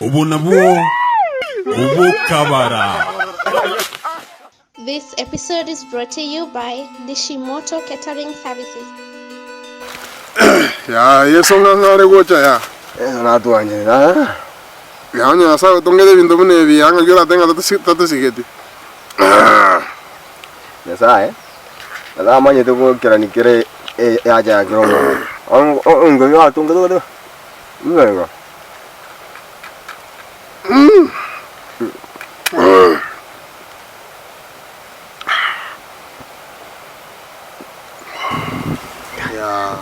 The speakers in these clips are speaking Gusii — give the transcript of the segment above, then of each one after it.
Obwo nabwo obokabara. This episode is brought to you by Nishimoto Catering Services. Yaa Yeso ng'a ng'are gocha yaa. Yeso natwancherete aa. Yaa onye Nyasae otongete ebinto buna ebi yaa ng'aki orate ng'a tatosigeti. Nyasae, Nyasae amanyete gokerani kere eacha ya kera omonto. Onge oyo atongete goteba, Igo igo. Yaa,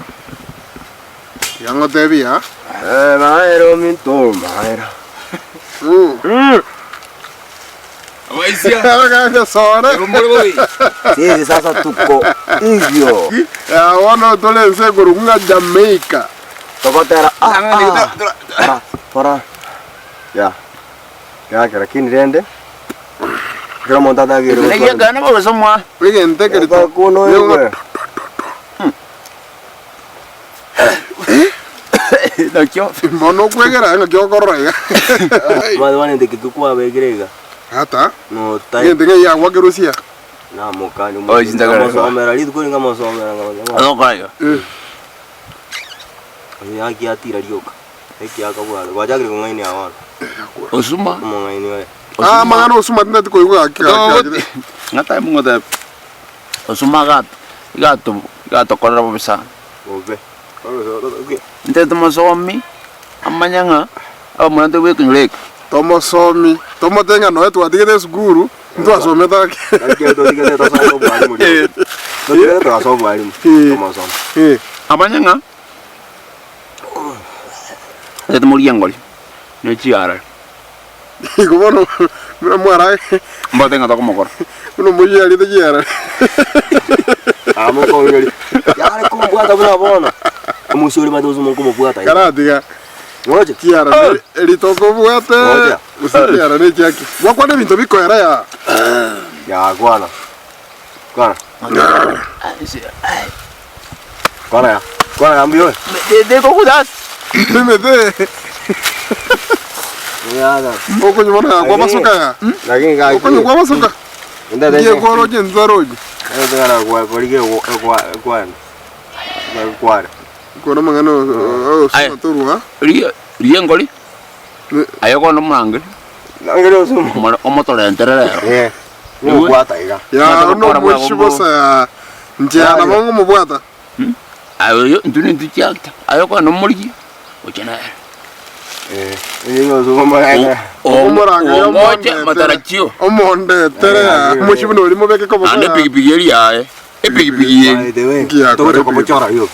tiga ngotebie aa. Maero ominto, maero. Abaisia, Abagasore. ero mbore bobe. Sisi sasa tuko hivyo. Yaa, bono tore ense ekorokwa ng'a Jamaica. Togotera ah, Nang'ani ah. tora- Tora, tora. Ya. Gaki lakini rende ekero omonto atagere Ekero giakana bobe somwa. Egento ekerito. Kono oigwe. Nakio. Bono okwegera ng'aki okorora iga. Omanyete bono egento ekio kwabekire iga. Ata, Notai egento ng'a yagwakerwa sia. namokani Oye, chindagera. nkamosomera rituko ringa nkamosomera nkamosomera. Agokora iga. Oyo akiatira rioka. Ekiakabwate gwachakire kong'ainia bono. Osuma. Omong'aini oye. Ah, amang'ana osuma tindati koigwa gaki gaki gaki. Ng'a time ngoteba osuma agato igato igatokorera bobe sana. Bobe. Intwe tomosomi amanye ng'a abamura ntwe bwekenyoro eke. Tomosomi, tomote ng'a noe twatigete esukuru, ntwasomete ake. Naki totigete tosome obwalimu rioka. Totigete togasoma obwalimu. Tomosomi. Eh, Amanye ng'a intwe tomorie engori ne chiarare. Igo bono buna mwarage Mbote ng'a tokomokora. buna omoyiarete chiarare. Amokongeria. Yare kombwata buna bono. Omosori mate gose omonto komobwata iga. Karatiga Ngoche. chiarare eri tokobwate Ngoja. gose chiarare echiaki. Gwakwana ebinto bikoera ya. Ya kwana. Kwana. Kwana ya. Kwana ya mbuya oye. Emete Yaga. okonywa bono kwabasoka ya. Lakini gaki. Okonywa kwabasoka. Ndete. Ngiye kworoche nzaroche. Ndete kwa korige kwa kwa. Kwa. Kona amang'ana Aye. osuma torwa. Ria ria engori, aye okone omorangeri, Nangere osuma. omore omotorentere rero. Eh. Nobwata iga. Ya Mate ono gokora bwa mochi bongo. bosa ya. Nche Aye. nabo ngomobwata. Aye oyo intwe nintwe chiactor, aye okogenda omorigie, oche nere. Eh. Oye osuma mara. Omorangeria Ongoche omondetere. matarajio. Omondetere ya. Aye. Mochi buna oria mobeke koboko Naende ya. epikipiki eria yaye, epikipiki eri. By the way. Nkiakora Togocha kobochora yo.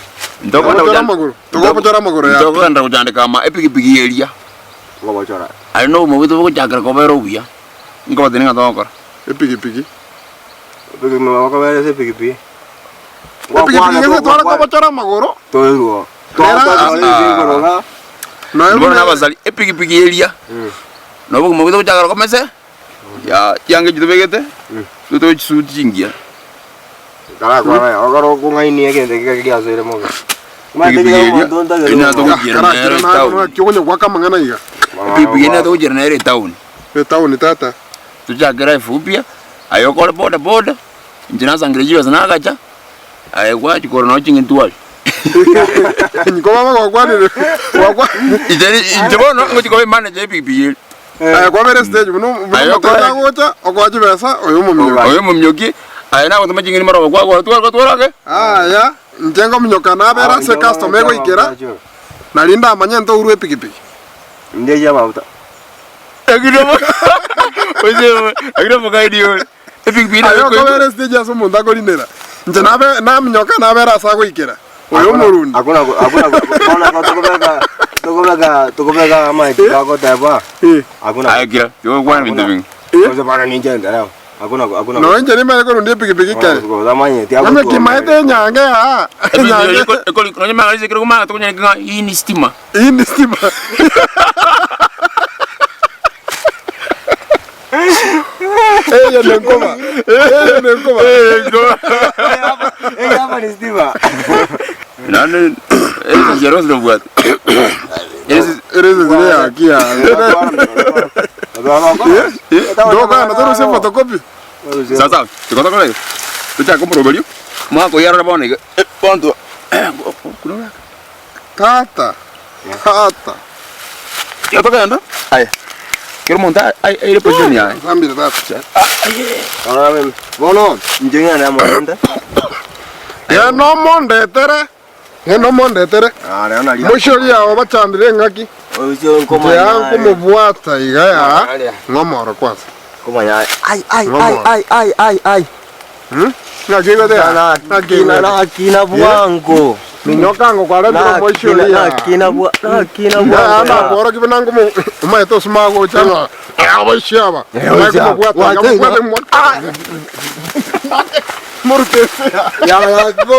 Ntokogenda Togochora gocha- amagoro. Togobochora amagoro ya. Ntokogenda gochandeka ama epikipiki eria. Kobochora. Aye na obogima bwaito bogochakera kobera obuya, nkobatebia ng'a togokora. Epikipiki. Epikipiki bakobera ase epikipiki. Epikipiki gese tware kobochora amagoro. Toirwo. Rera- Toirwo. Noe Bono buna nabasari epikipiki eria, na obogima bwaito bogochakera komese, ya chianga echi tobegete, tobe chisuti chingiya. Karakwana okoro okong'ainia egento ekio giasoire mobe. Epikipiki eria, eria natogochiera nere karakira naye etown. naki okonya goaka amang'ana iga. Epikipiki eria natogochiera nere etown. Etown tata. Tochake life upya, aye okore boda boda, inche nasangire chibesa nagacha, aye gwachia korora nonye ching'entwari. Niko baba gwakwanire. Gwakwa. Inche inche bono ngochia koba emanager ya epikipiki eria. Aye kwabere stage buna buna Aye omoteja okore- agocha okoa chibesa oyo omominyoki. Oyo omominyoki, aye nagotoma ching'eni maroba kwagora twara twara ake. Aya, inche nkominyoka nabere ase customer egoikera, nari ndamanye ntourwe epikipiki. Ndeche amafuta. Lakini omo- oche- lakini omokaidi oyo, epikipiki Aye nabo ekoigwa. okobera estage ase omonto akorinera, inche nabe naminyoka nabere ase agoikera, oyo omorundi. Hakuna hakuna bona tokobeka tokobeka tokobeka amache bagoteba. Eh, Hakuna. Aye kira, tiga gokwana ebinto binge. Gose bana ninche endelea. Hakuna hakuna. Nonya inche nimanye korundia epikipiki kere. Otamanyeti Bono kimaete enyange aa, Epikipiki enyange. eko- ekori- nonye magana ase ekero komana tokonyara ng'a hii ni stima. Hii ni stima. Eye ne nkoba. Eye ne nkoba. Hapa ni stima. Naende esisi ero nobwate. Erese zire yaki ya. Ndokana torusie photocopy. Sasa tiga tokore iga, tochake omoroberio, omwaka oyio arore bono iga, eh, bono twa Tata, tata. Tiga togenda, aye, kera omonto aire position yaye. Sambire tata. Bono inche ng'ende amorente. Genda omondetere, genda omondetere. Ah, rero naria. Mochori yao bachandire engaki. Oyo Inche nkomanya. nkomobwata iga ya, ng'omoro kwanza. Komanya. Ai ai ai Ng'omoro. ai ai ai ai. Hmm? Ng'aki oigwete ya? Ng'aki Nakina oigwete? nakina bwango. Minyoka ango kwaretire Nakina omochori ya. nakina bwa nakina Ya, bwango. nakworokia buna ngomo omaete osima agocha ng'a abaisia aba. Eh, abaisia aba. Komobwata, Wacha nkamobwata, mwa- Ah! Morute ase ya. Ya ya bo.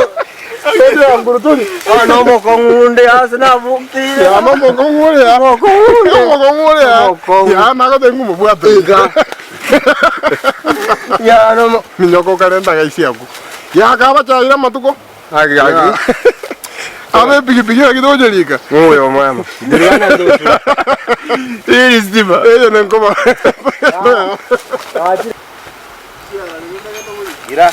Toria nguru tori. Ono mokong'unde ase nabukire. Ya nomokong'u oria. Mokong'unde. Omokong'u oria. Omokong'u. Ya nagote ng'omobwate. Iga. Ya nomo. Minyoka okarenta gaisi abwo. Ya kabachaire amatuko. Agi agi. Abe epikipiki naki togocherika. Ng'oyo omwema. Ndirigana ndoche. Eri stima. Eyo nenkoba. Ira.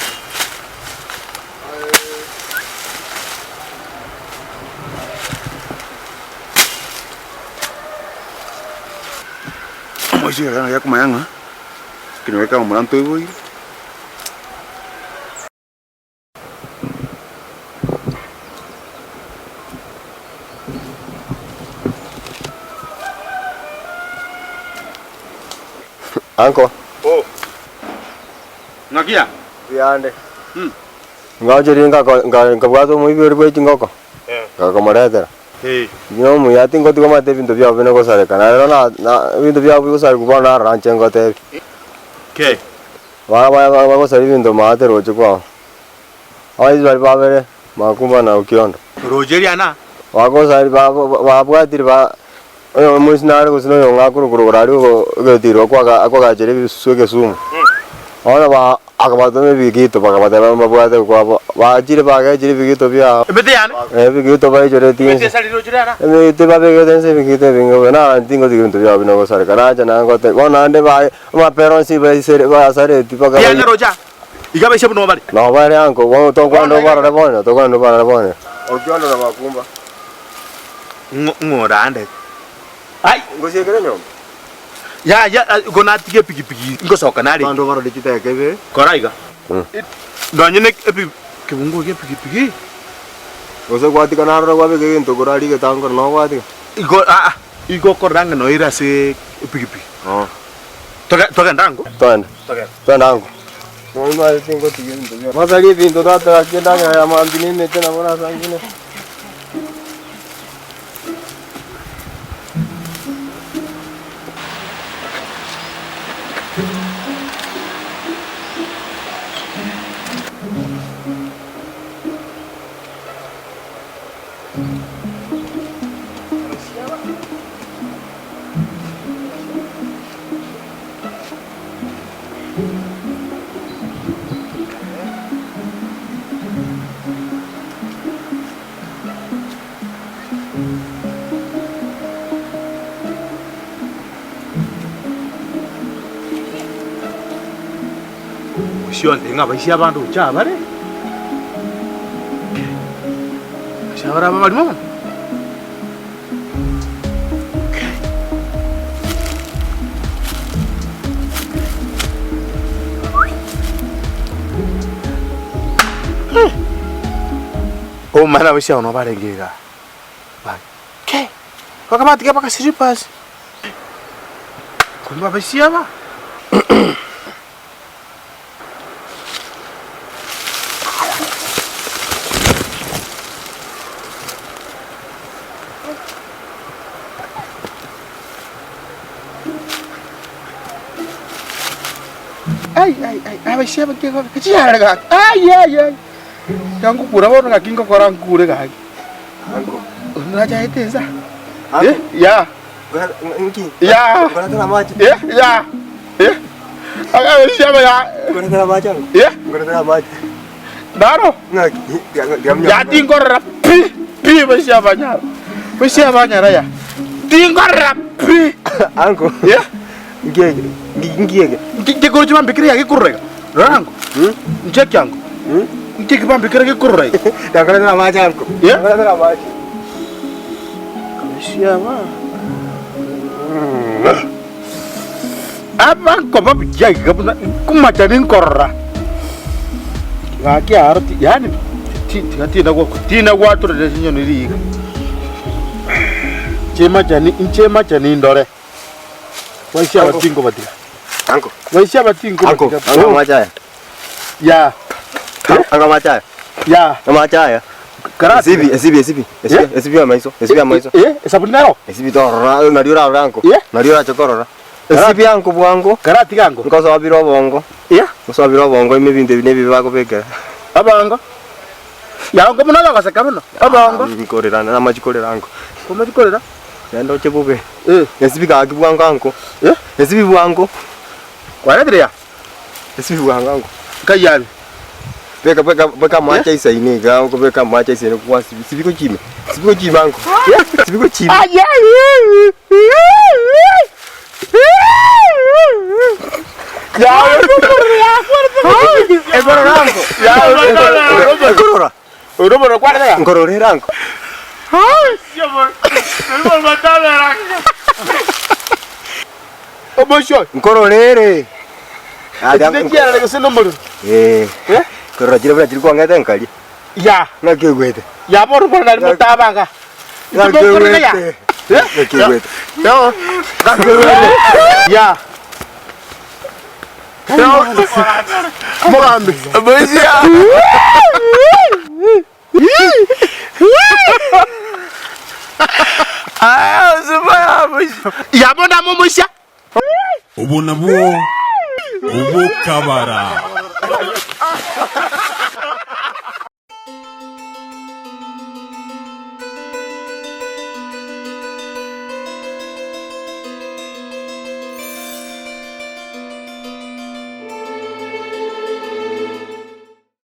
Omoisia oria nari akomanya ng'a ekenyoro kia momura ntoiboire. Anko. Oh. Ng'aki ya? Buyande. Mm. Ngaocherie ngako nga- nkabwata omoibi oria bwe chingoko. Eh. Ngakomoretera. Eh. Inche nomuya tingotiga omanyete ebinto biabo buna gosareka naye rero na na ebinto biabo bigosareka bono narora inche ngotebia. Kei. Ba ba ba bagosaria ebinto maate roche kwao. Abaisi baria babere Makumba na Okiondo. Roche riana. Bagosari ba ba babwatire ba oyomo moisi nare gose na oyong'o akorokoro aria ogo ogetirwe akwaga akwagachera ebisusu egesumu. Bono ba akabatoma ebigito bakabatebia mbabwate kwabo bachire bagechire ebigito biabo. Emete yane. Ebigito baichoretie Emete inse. esarire roche riana. Emete babegete inse ebigito ebinge buya naro tingotiga ebinto biabo buna gosareka nacha naye ngote bono naende baye amapera onsi baisere basareti mpaka Riana roche aa. Iga abaisia buna obare. Nabo bare anko, bono tokwana obarore bono, tokwana obarore bono. Okiondo na makumba. Ng'o ng'o orandete? Ai! Ngosiekere nyomba. Yaya, igo natiga epigipigi ngosoka nare. Abanto obarore chidakika ibere. Kora iga. Nonye ne epi kebunguo gia epigipigi. Gose gwatiga naroro kwabeka egento korwa aria egetangoro nabo gwatiga. Igo aa, igo okorora ng'a noire ase epigipigi. Toge togende ango? Twende. Togende. Twende ango. Noimanyete ngotiga ebinto bionsi. Basarie ebinto tata gaki endagera ya mambia na emete nabo nasangire. Sionte ng'a abaisia abande gocha abare, ase abare aba barimo bono. Omana abaisia abwo nabo barenge igaa, ba kei, bakabatiga mpaka slippers, korwa abaisia aba. Ai, ai, ai, abaisia abake babe, chiyarare gaki, ai, ai, ai, tiga bono gaki ngokora nkure gaki. Nachaete ensa. Eh, ya. Ya. Eh, ya. Eh. Abaisia aba ya. Eh. Naro. Ya tinkorora pi, pi abaisia abanyara. Abaisia abanyara ya. Tingorora pi. Anko. Yeah. Nkiege. Nkiege. Nki koroche bambekire ya gekorora iga. Rora anko. Ncheki anko. Nki bambekire gekorora iga. Ndakoretera amache anko. Yeah. Ndakoretera amache. Kabisiaba. Aba nkoba buya iga buna nkomacha ninkorora. Gaki aro ti yaani ti tiga tina gokwa tina gwatorera chinyoni riiga. Inche machani inche machani ndore. Baisia aba tinkobatiga. Anko. Baisia aba Anko. tinkobatiga. Anko amache aya. Ya Anko amache aya. ya Amache aya. karate. Esibi, esibi, esibi. Esibi, esibi amaiso. Esibi amaiso. Eh, esabuni nero. Esibi torora, nario orarore anko. Yeah. Nario orache korora. Esibi anko bwango. Karatiga ango. Nkosobire obongo. Yeah. Nkosobire obongo ime ebinto ebi nebibe bakobekera. Abango. Yango muno yogoseka mono. Abango. Nkorera namachi korera anko. Komachi korera. Naende oche bobe. Eh. Esibi gaki bwango anko. Eh? Esibi bwango. Kwaretire ya? Esibi bwango anko. Nkayabe. Beka beka beka amache isaine iga okobeka amache isaine kwasibi sibi gochime. Sibi gochime anko. Sibi gochime. Ekorora anko. Ekorora. Oroboro kwarega. Nkororera anko. Omosho. Nkororere. Ekiara gose nomorero. Eh. Eh? Korora chire buna chiri kwang'ete nkaria. Ya. Ng'aki egwete. Ya bono bono nari motabanga. Ng'aki egwete. Ng'aki egwete. Yo. Ng'aki egwete. Ya. Yo. Mogambi. Ya bono amomosia. Obwo nabwo obokabara.